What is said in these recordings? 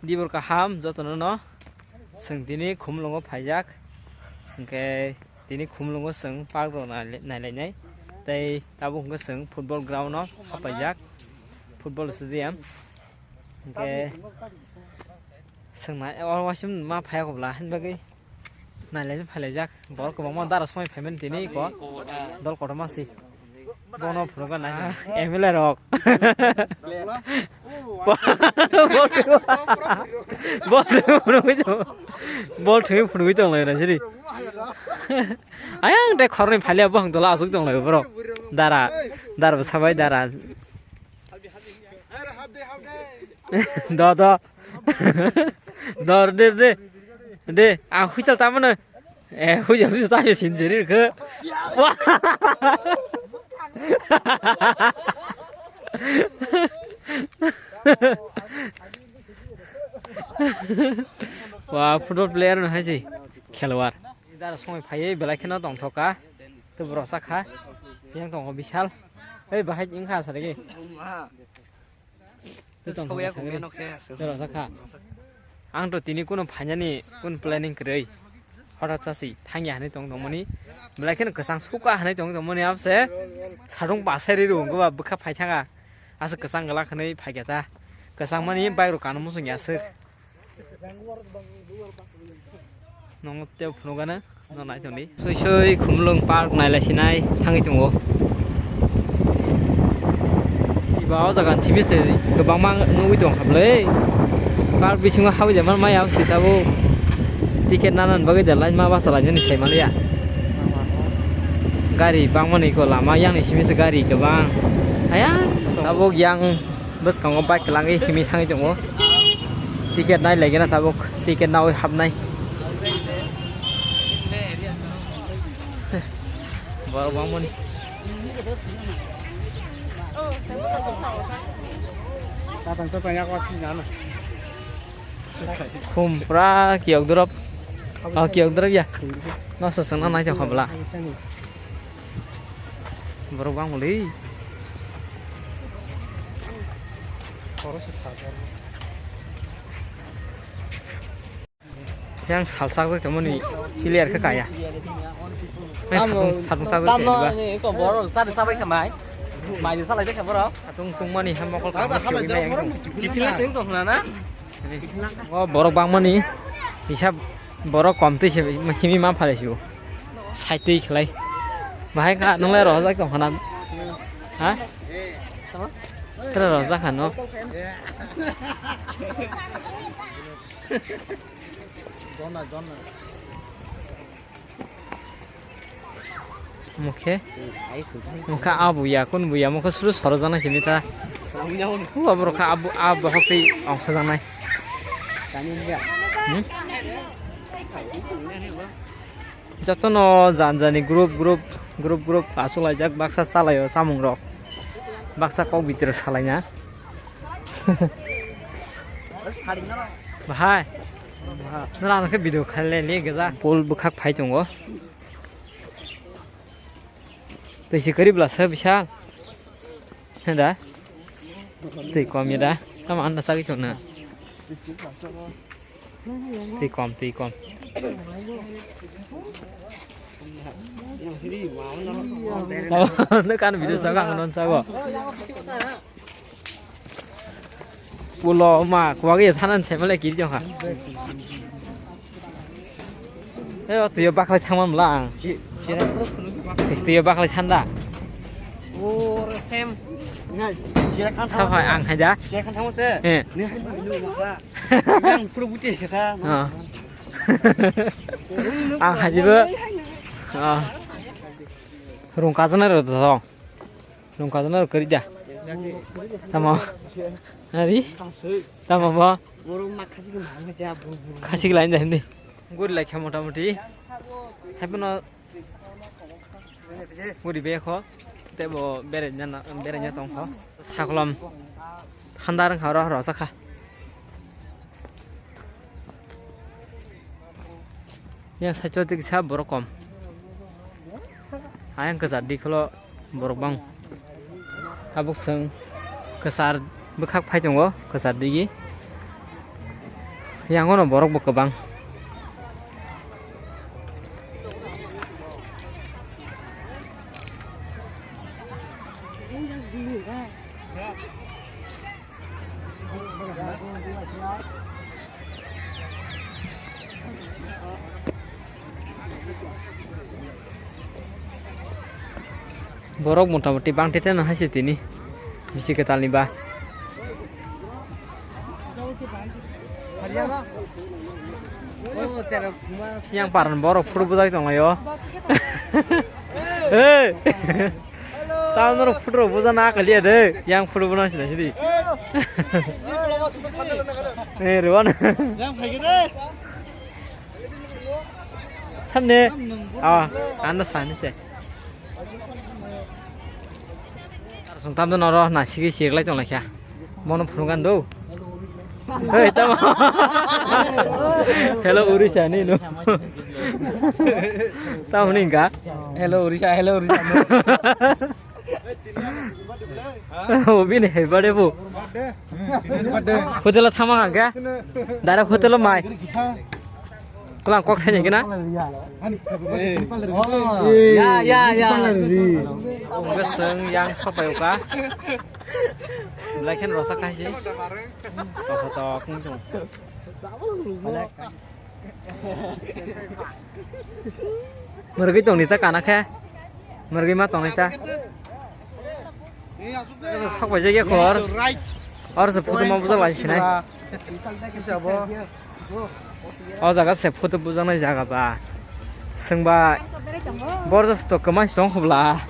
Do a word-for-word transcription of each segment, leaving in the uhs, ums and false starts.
Dibor kaham jotono no. Chwng tini Khumulwngo phaijak. Hwnkhe tini Khumulwngo chwng park rok nai-, nailainai. Tei tabuk hwnkhe chwng football ground o haphaijak. Football stadium. Hwnkhe chwng nai, o waisum ma phaiya kobla, hwnbagwi. Nailai phailaijak. Borok kwbangma dara songwi phaimani tini iko. Dol kotorma si. Bono phunukgo nai. M L A rok. Bol thwngwi, bol thwngwi phunukgwi tongo. Bol thwngwi phunukgwi tonglai na siri. Ayang tei khoroknwi phalia buphang tola aswk tonglai borok. Dara, dara bwsa bai dara. Do, do. Do, de, de. De, ang huisal tamano. Eh, huisal, huisal tamano sinjeri khe. Wah. Wah, football player no hai si khelwar. Dara songwi phaiwi belai kheno tongthoka. Tei borok sakha. Yang tongo bisal. Ei, bahai wngkha sa rigi. Tei tong Soya thangsa kung gini. Geno khe aswk. Tei rasa kha. Ang to tini kuno phainani kun planning kwrwi. Hothat chasi thangya hinwi tong tongmani. Belai kheno kwchang suka hinwi tong tongmani abse. Sadung basai ri rung ba bwkha phai thanga. Aswk kwchang glak hinwi phaikha ta. Kwchang mani bike rok kano muchung ya aswk. Nongo tei phunukgana, no nai tongdi. Soi soi Khumulwng park nailai sinai thangwi tongo. Iba o jaga ni simi se kwbangma nugwi tong kha bwle. Park bisingo habwi jemar maya si tabuk. Ticket nana bagwi da line ma basa lainani sai manliya. Gari bangmani ko lama yang ni simi se gari kwbang. Aya tabuk yang. Bwskango bike kwlangwi himwi thangwi tongo. Ticket nai laigena tabuk, ticket nawi hapnai. Borok bangmani. Khum pura kiyok dorop. Oh, kiyok dorop ya. No sosong na nai tong kha bwla. Borok bang muli. Yang salsa ko temoni clear khe kaya. Yang sapung, sapung salsa ko temoni ba. Ni ko borok tadi sabai khamai. Mai salai khe borok. Tung tung mani ham mokol. Kipila sing to na. O borok bangmani hisab borok kom twi se himi ma phalai sibo. Sai twi khlai. Bahai ka nung lai rojak tong khana. Ha? Tara rojak khano. Mukhe. Mukha abu ya kun bu ya mukha suru soro jana simi ta. Ku abu rokha abu abu hokri ongkha janai. Hmm? Jotono jan jani group group group group asulaijak baksa salaio samung rok. Baksa kok bitiro salaina. Bahai. Nara ang khe video khaile le gaja. Pol bwkhak phai tongo. Twi si kwrwi bwla sa bisa. Heda. Twi kom ya da. Tamo anda sagwi tongna. Twi kom, twi kom. Tamo kan video sago ang non sago. Pulo ma kwbangwi thanani se male kiri jong kha. E o twi o baklai thangma mla ang. Twi o baklai thanda. O sem. Saphai ang haida. He. Yang pura buti kha. Ang haibo. Rung kajana ro to. Rung kajana rok kwrwi da. Tamo. Ari? Tamo bo? Khasik lain da hindi. Guri lai kha mota moti. Hai bono guri be kho. Tei bo bere jana, bere nya tong kho. Saklom. Handar kha ro ro sakha. Yang side o tiksa borok kom. Ayang kwchar di kholo borok bang. Tabuk chwng kwchar bwkhak phai tongo, kwchar digi. Yang ono borok bo kwbang. Borok mota moti bangtete no hai se tini bisi kwtal ni ba. Siang paran borok phuru bujak tong laio. Hey. Tamo norok photo rok buja na kaliya de, yang photo buna sina sidi. Eh, Rowan. Samne. Ah, anda sani se. Sung tam do noro na sigi sigi lai tong lai kha. Bono phunukgan do. Hey, tamo. Hello, Urisha ni no. Tamo ni ga. Hello, Urisha, hello, Urisha. Obi ni heba de bu. Hotel thama ga. Dara hotel mai. Kula kok sanya gina. Ya, ya, ya. Beseng yang sopai uka. Belai khen rosa kaisi. Rosa tok wngkhe. Mwrwgwi tongni ta kana khe. Mwrwgwi ma tongnai ta. Sok bai jagya kor. Or se photo ma bujak lai sinai. O jaga se photo bujaknai jaga ba. Sengba. Borja se to kwmai song khobla.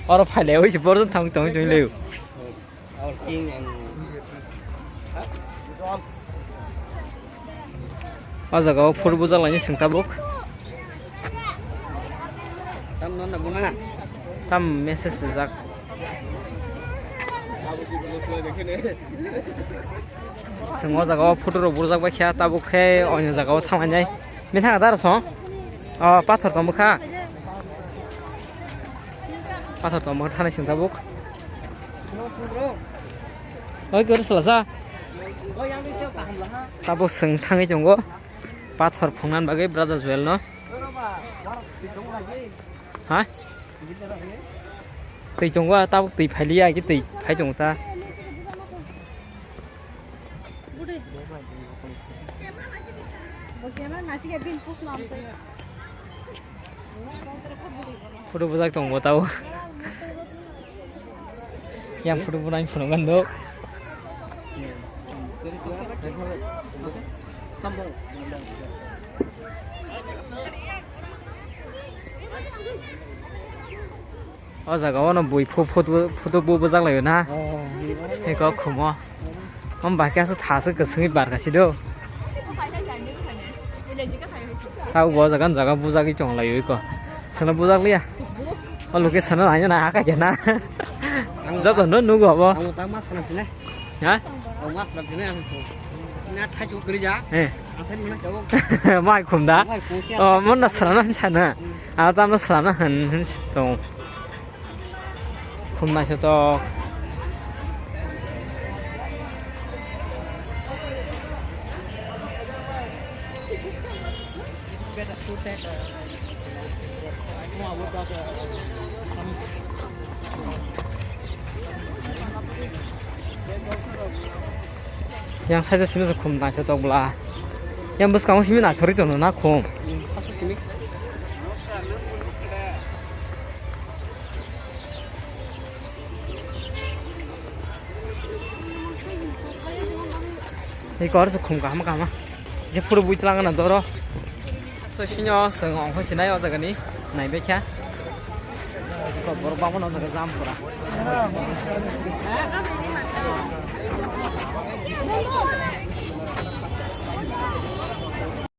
Oro phaile oi se borja thang tong tong leu. Our king and O jaga o phuru bujak laini seng tabuk. Tam non da bunga. Tam message rijak. Seng o jaga o photo rok burjak bai kha tabuk khe oino jaga o thang lainai. Bini thang dar song. O pathor tong bwkha. Pathor tong bwkha thani seng tabuk. Oi gori sala sa. Tabuk seng thangwi tongo. Pathor phungnan bagwi brother Joel no. Ha? Twi tongo tabuk twi phailiya ki twi phai tongo ta. Photo bujak tongo tao. Yang photo buna phunukgano. O jaga o no bui pho-, photo, photo bo bujak laio na. Oh. Eko khumo. Om bahai khe aswk tha aswk kwswngwi barkha si do. Ta bo o jaga, jaga bujagwi tong laio eko. Sano bujak liya. O location no aina na haka kena. Joto no nugo abo. Ang ta mas na kine. Ha? Ang mas na kine ang. Na thai chuk kri ja. Eh. Asai mana jabo. Mai khum da. Mai khum sia. O mon na srana sana. Hmm. Ata no srana han han tong. Khum naisotok. Yang saja sini khum naisotok bla. Yang bwskango simi naisori tono na khum. Ni kor se khum kaham kaham. Je photo bui tlang na doro. So sinyo seng ong sinai o jaga ni nai bekha. Ko borok bangma no jaga jam pura.